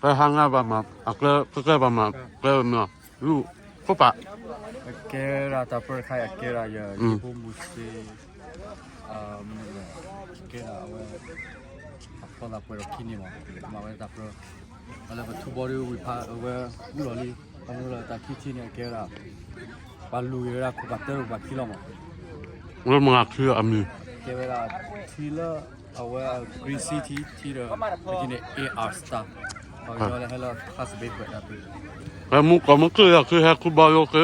ဖဲဟါငါဘၣ်မၤ အကျဲ ကဲကဲဘၣ်မၤ ကျဲမၤ လူၢ် ခိၣ်ပာ် အကဲဒၣ်တၢ်ပၢတခါအံၤ အကဲဒၣ်ယ ယဖိမုၢ်ဆ့ ကဲဒၣ်အဝဲ အဖီလာ်ပှဲၤဒီးခံန့ၣ်မး မၤဝဲတၢ်ပၢ အလၢပထူဘီဒုးဝံၤဖး အဝဲကူၣ်လီၤလံ ခီဖျိလၢတၢ်ခံထံန့ၣ် အကဲဝဲဒၣ် ပှၤလူၤဂ့ၤဝဲဒၣ်ခိၣ်ပာ်တၢ ခိၣ်ပာ်ခံလီၤမး ဝဲမၤခံအမံၤ ကဲဝဲဒၣ်ထံလၢ အဝဲ Green City ထံဒီး ပကန့ၣ် A R Star ပှၤကညီလၢဟဲလၢ class ဘ့ၣ်ပှဲၤတၢ်ပ့ၤ ဟဲမူကီၢ်မူက့ၢ်ယီၤ က့ၤဟဲခူဘီယိက့ၤလီၤ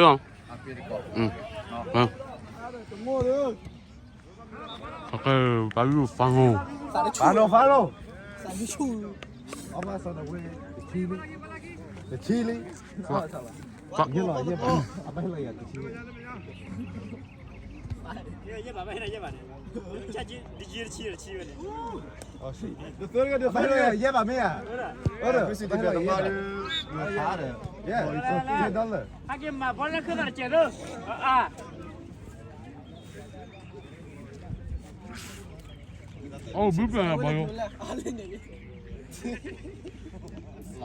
အပ့ၤတကီၢ် ပကဲပှၤလူၤဖးငိၢ် ဖးငိၢ် ဖးငိၢ် အမၤစၢၤနဝဲ တထံလံ တထံလံ ယဲလီၤ ယဲဘၣ် အဘၣ်ဟဲလီၤယဲတထံလံ ယဲဘၣ် မ့ၢ်ဧါ အက့ၤမၤဘီလၢခၢၣ်သးတကဲးလၢ အိၣ်ဘုပၢ်ဘီယိ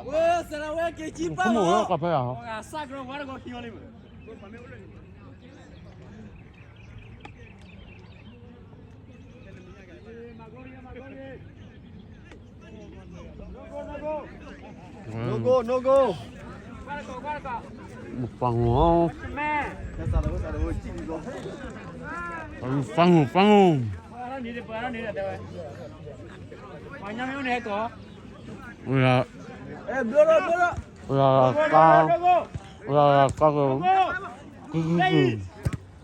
ဝဲစရဝဲက့ၤကံပၢ်လီၤ ကဖဲယၤ စကရဝါတကီၢ်ခံဝဲလံ No go, no go. ပှၤငိၢ် ပှၤငိၢ် ပှၤငိၢ် ဝဲဒၣ် ဝဲဒၣ်ကါ ဝဲဒၣ်ကါက ကုကုကု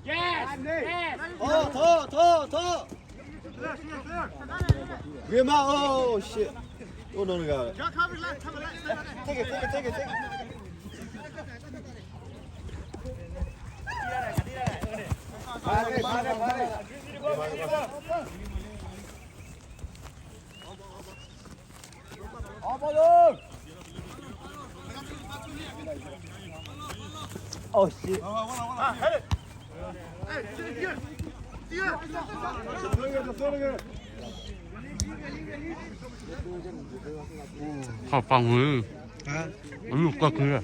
Yes! Yes! ထိ ထိ ထိ ထိ Grandma, oh shit. Oh no, no, no. Take it, take it, take it, take it. Body, body, body. Oh shit. Hop on, you fucking.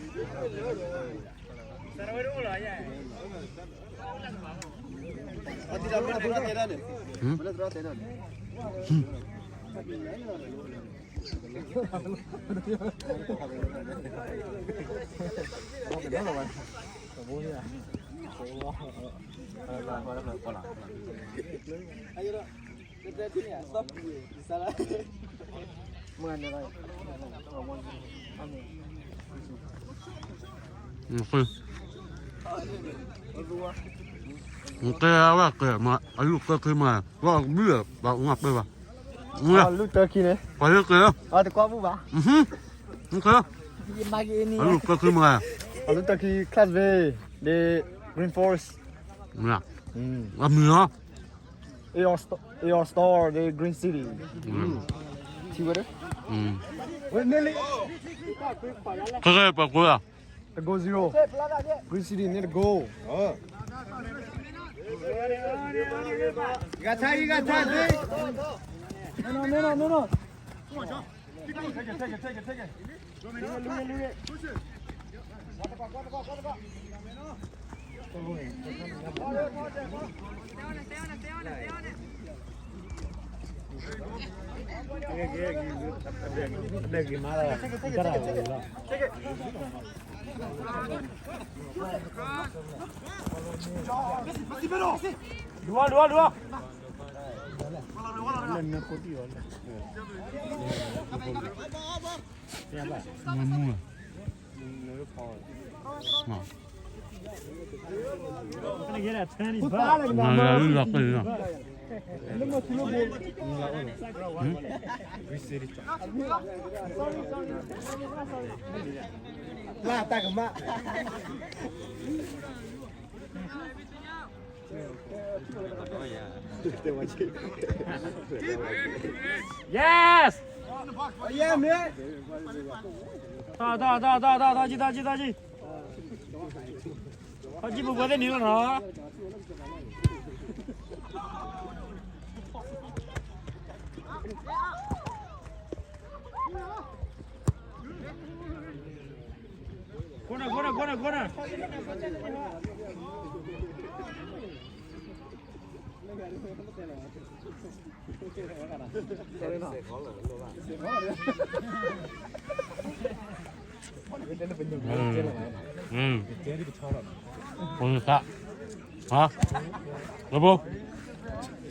Nke awa ke ma ayu ke ke ma wa bi ba nga pe ba. Nga. Lu turkey ne. Wa ke. A te kwa bu ba. Mhm. Nke. Ayu ke ke ma. Lu turkey class B, the Green Forest. Nga. Ami ha. A R Star, A R Star, the Green City. Team winner. Wait, Nelly. Kaya pa kuya. The goal zero. Green City near the goal. Oh. You got time, you got time, please. No, no, no, no, no, no. Take it, take it, take it, take it. Dua, dua, dua. Yes! Yeah, man. 到，到，到，到，到，到，去，到，去，到，去。 ဟီၣ်ကံၢ်ပူၤပှဲၤသ့ၣ်နံၤလီၤနီၤ. Corner, corner. Ừm. Ừm. Ôi, ta. Hả? Rồi bố.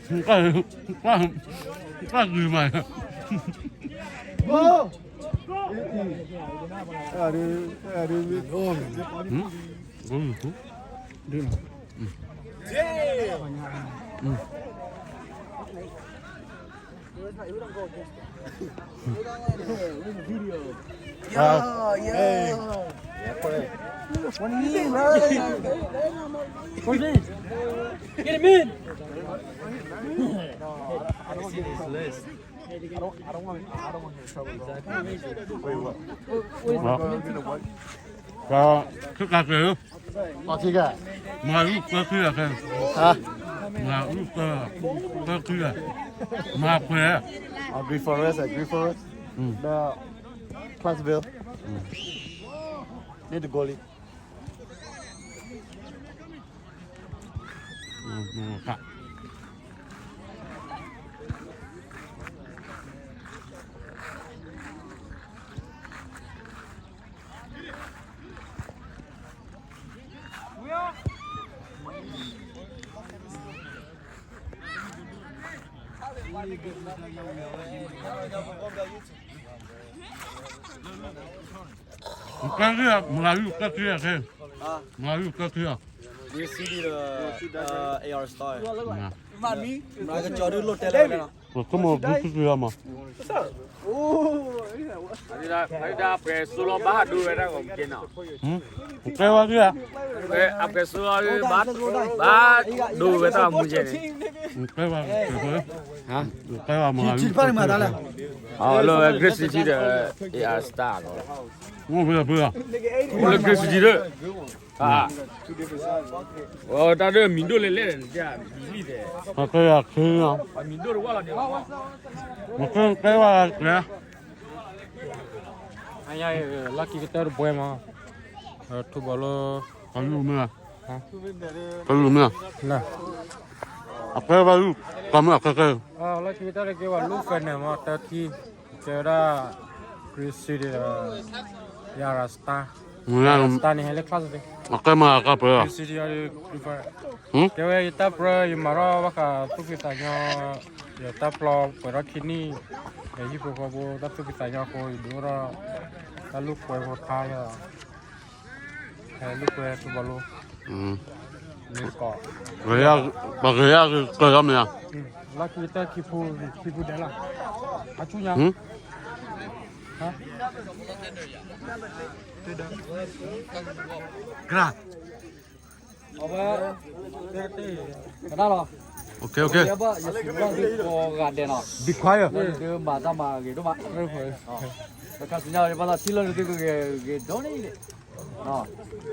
Không có, không có, không có gì mà. Bố. Ừm? Bố gì chú? Đi nào. Ừm. Ừm. Yo, yo. Hey. What do you mean, bro? Get him in. I don't, I don't want, I don't want to get in trouble, bro. Exactly. Wait, what? What? Màrà ùkẹ̀kí àkẹn. Hả? Màrà ùkẹ̀kí àkẹn. Màrà ùkẹ̀kí à. Màrà pẹ̀lú. At Green Forest, at Green Forest. Mm. The Clarksville. Mm. Near the goalie. Mm, mm, mm. Màrà ùkẹ̀kí àkẹn. Màrà ùkẹ̀kí àkẹn. Green City ဒီး AR Star. မၤကကီၤဒုးလိၣ်တဲလၢဝဲနီၤ. ပကမၤဒုးကက့ၤအီၤမး. ဒၣ်ပှဲၤစိလီၤဘၣ်ဒိဝဲဒၣ်ဂီၤမူက့နီၤ. ကဲဝဲဒၣ်. အပှဲၤစိလီၤဘၣ်, ဘၣ်ဒိဝဲတၢ်မူကဲန့ၣ်. ကဲဝဲ, ကဲဝဲမၤ. အလၢ Green City ဒီး AR Star လီၤ. အိၣ်လၢ Green City ဒီး တၢ်ဒၢမံၤဒိၣ်လဲၣ်လဲၣ်, မံၤလံတဲ, မံၤဒိၣ်တဝၢ်လီၤန့ၣ်. မ့ၢ်ကဲဝဲကဲ, အယၤလီၢ်ခံကတၢၢ်တဘှဲမး, ထူဘီလၢ, ကလူးမ့ၢ်, ကလူးမ့ၢ်, အကဲဝဲလူး, ကမ့ၢ်အကဲကဲ, လီၢ်ခံကတၢၢ်တကဲဝဲလူး final မး တၢ်ခံ ကဲဝဲဒၣ် Green City ဒီး AR Star, AR Star န့ၣ်ဟဲလၢ class သ့, အကဲမၤအကပၢၤ, Green City ဒီး Green Forest, ကဲဝဲယတၢ်ပြၢ ယမၤထီၣ်ဘၣ်ဃးသူၣ်ဖှံသးညီ, ယတၢ်ပျီပှဲၤထီၣ်ခံနံၣ်, ဒီးဟံၣ်ဖိဃီဖိတၢ်သူၣ်ဖှံသးညီအဃိ ယဒိၣ်ထီၣ်တၢ်လိာ်ကွဲဖိခါလီၤ. ဟဲလိာ်ကွဲထူဘီလီၤ, ပှၤဂ့ၤယၤကၢၤလီၤမ့ၢ်ဧါ, လီၢ်ခံကတၢၢ်ခံဖု, ခံဖုဒဲးလီၤ, အဆူညါ, ကရၢ်, ကနၣ်လီၤ, ယဘၣ်ယစံးဘၣ်သုကိးဂၤဒဲးနီၤ, be quiet, မၤတၢ်မၤဂ့ၤဒိၣ်မး, လၢခါဆူညါဘၣ်သးထံၣ်လၢနသုကဂ့ၤဂ့ၤဒိၣ်န့ၣ်,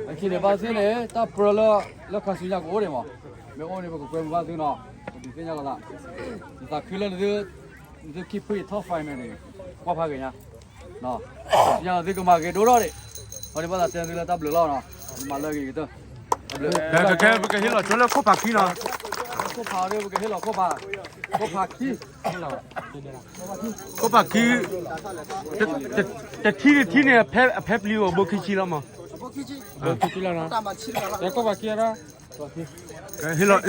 အခံန့ၣ်ဘၣ်သ့ၣ်န့ၣ် တၢ်ပြၢလၢ လၢခါဆူညါကအိၣ်ဒံးမး, မ့ၢ်အိၣ်န့ၣ် ပကကွဲမုာ်ဘၣ်သုနီၤ, ပဒုးသ့ၣ်ညါလီၤသး, နသးခုလၢနသု, နသုခံဖုအံၤ top five န့ၣ်, ကွၢ်ဖးဂ့ၤညါ, ဆူညါလီၤသုကမၤဂ့ၤဒိၣ်ထီၣ်ဒံး, အဃိန့ၣ်ဘၣ်သးတဲသုလၢတၢ်ဘျုးလီၤနီၤ, မၤလၢဂ့ၤကတၢၢ်, ပကဟ့ၣ်လီၤဆိလၢခိၣ်ဖးခံနီၤ, ခိၣ်ဖးဒီး ပကဟ့ၣ်လီၤခိၣ်ဖး, ခိၣ်ဖးခံ ခိၣ်ဖးခံ, တထံၣ်တထံၣ်န့ၣ် အဖဲပျံၤအီၤဘိခံဆံလီၤမး, ဘိခံဆံလီၤနီၤ, ခိၣ်ဖးခံဒီး, ဟ့ၣ်လီၤ,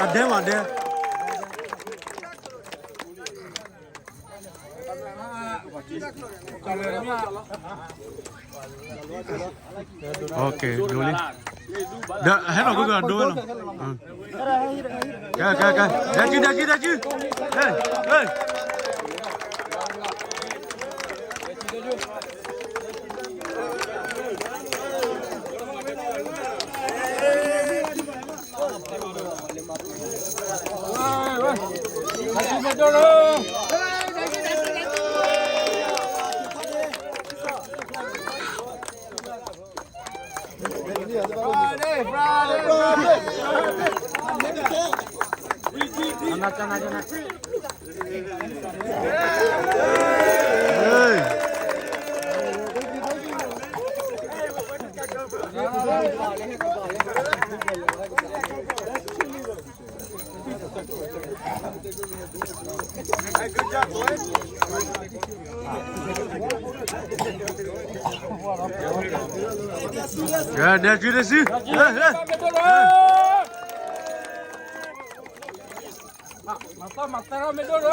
အဒဲမးဒဲ ဒိလံ, ဒီးဟဲလီၤကွံာ်ကဒီဝဲလီၤ, ကဲကဲကဲ, ဒဲကံဒဲကံဒဲကံ, ဟဲ, ဟဲ Hey. ဒဲစုဒဲစု, မၤသီမၤသီမ့ၢ်ဒိၣ်လၢ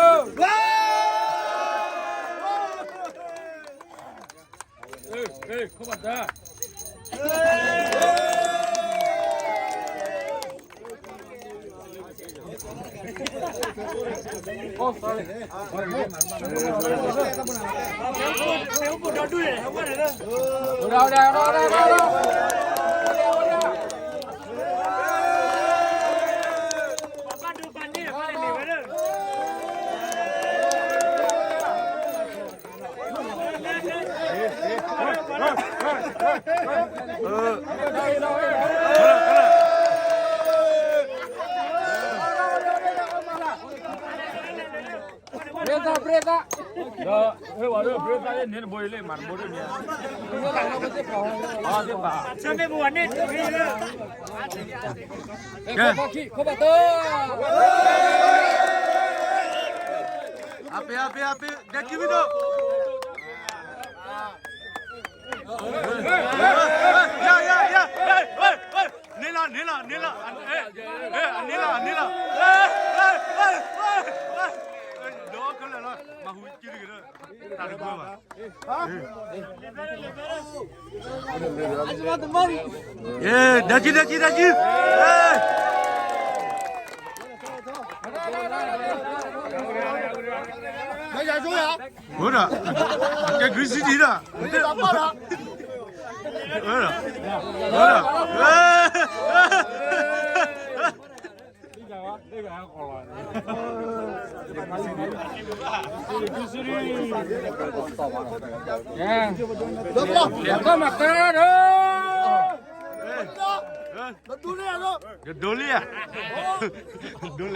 ပြဲသး ပြဲသး, ဒီး ဟဲဝဲဒၣ် ပြဲသး န့ၣ်တဘိလံ မၤတဘိဒ်န့ၣ်, သ့ၣ်ပာ်, ဆၢမ့ၢ်ပဝဲန့ၣ်, ကဲ, ခိၣ်ဘၣ်တၢ်, အပ့ၤ အပ့ၤ အပ့ၤ ဒဲကံမံၤဒိၣ်, ယၤ ယၤ ယၤ, န့ၢ်လီၤ န့ၢ်လီၤ န့ၢ်လီၤ, န့ၢ်လီၤ န့ၢ်လီၤ, ဒီးခဲလၢာ်လီၤ မၤဟူကံတဂ့ၤလၢ တၢ်တကွၢ်ဘၣ်, ဒဲကံ ဒဲကံ ဒဲကံ, ဝဲဒၣ်, ကဲ green city ဒၣ်, ဝဲဒၣ်, ဝဲဒၣ်, ဒိလံဧါ, ဒိလံ, ဒိလံလီၤ. က့ၤလီၤက့ၤတံၢ်တံၢ်န့ၣ်, တံၢ်တံၢ်န့ၣ်, တံၢ်တံၢ်ဘျုးန့ၣ်, ဒိၣ်ဒိၣ်ဒိၣ်ဒိၣ်,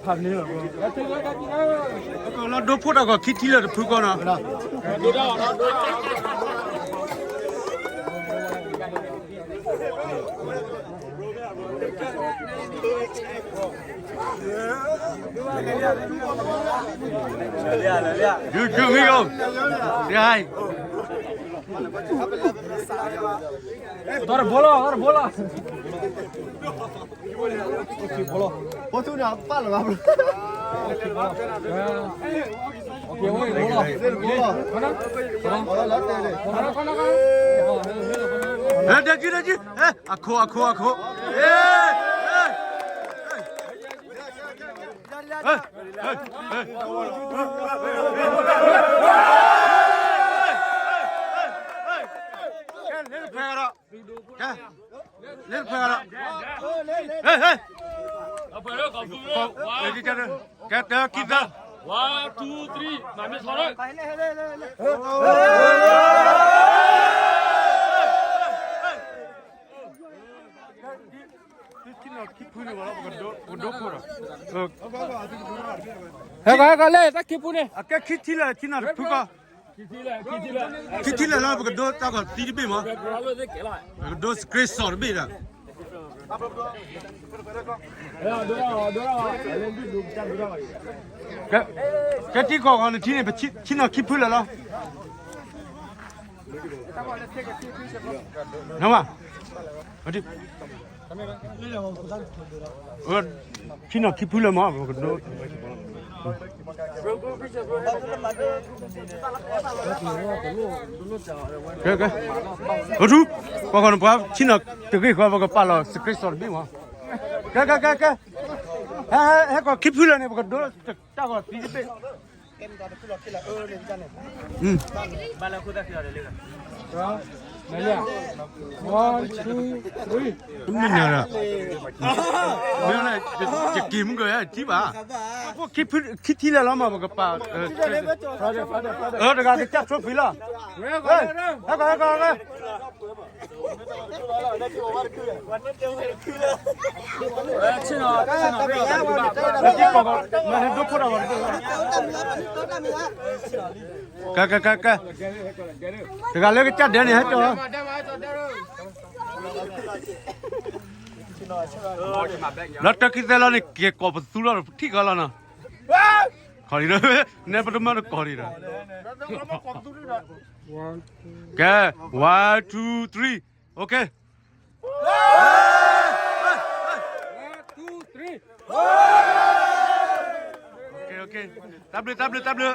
ဖးန့ၢ်လီၤ, လီၤဒိဖိတၢ်ဂီၤခံထံၣ်လၢတဖုကီၢ်နီၤ. ယူယူမံယိၤ, ယဟါအံၤ, သီတဘိလီၤ သီတဘိလီၤ. ဖိသူန့ၣ်ပာ်လီၤဘၣ်, ဒဲကံ ဒဲကံ, အခိၣ် အခိၣ် အခိၣ်, လၢတဖဲဒီး, လၢတဖဲဒီး, ဟဲ ဟဲ, ကဲ တၢ ခံ သၢ, one two three မၤမ့ၢ်ထီၣ်လၢ ဟဲကီး ဟဲကီး လၢတၢ်ခံဖုန့ၣ် အကဲခံထံၣ်လၢထံနၤတဖုကီၢ်, ခံထံၣ်လၢလၢပကဒိတၢ်ဂီၤသံတဘ့ၣ်မး, ပကဒိ screenshot တဘ့ၣ်ဒီး, ကဲ ကဲထံကီၢ်ဂီၤနထံန့ၣ် ပထံၣ်နီၢ်ခံဖုလၢာ်လီၤ. နဝ, ထံနီၢ်ခံဖုလၢာ်မး, ကဲ ကဲ, ပထူ, ပှၤဂီၤနပှၤထံနီၢ်တဂ့ၢ်ဃီ ပကပာ်လီၤ screenshot တဘ့ၣ်မး, ကဲ ကဲ ကဲ ကဲ, ဟဲ ဟဲ ဟဲကီးခံဖုလၢာ်န့ၣ် ပကဒိတၢ်ဂီၤသံတဘ့ၣ်. ဘၣ်လၢခိၣ်သၣ်ခံအီၤတလၢ One, two, three. မ့ၢ်န့ၣ်ဒီး မ့ၢ်န့ၣ် ယက့ၤမုၢ်ကထံၣ်ဘၣ်. ခံထံၣ်လဲၣ်လီၤမး ပကပာ် တဂၤကစၢ် trophy လီၤ. ဟဲကီး ဟဲကီး ဟဲကီး. ကဲ ကဲ ကဲ ကဲ, တဂၤလၢကစၢ်ဒဲးန့ၣ် ဟဲကီး လီၤတၢ်ခံသၢလီၤန့ၣ် က့ၤကိးပသူလီၤ ထံၣ်ဃီလီၤနီၤ. ခီဒံးဒီး နဲပတမၢတကိးဒံးဒီး. ကဲ one, two, three, okay. Okay, okay. တၢ်ဘျုး တၢ်ဘျုး တၢ်ဘျုး.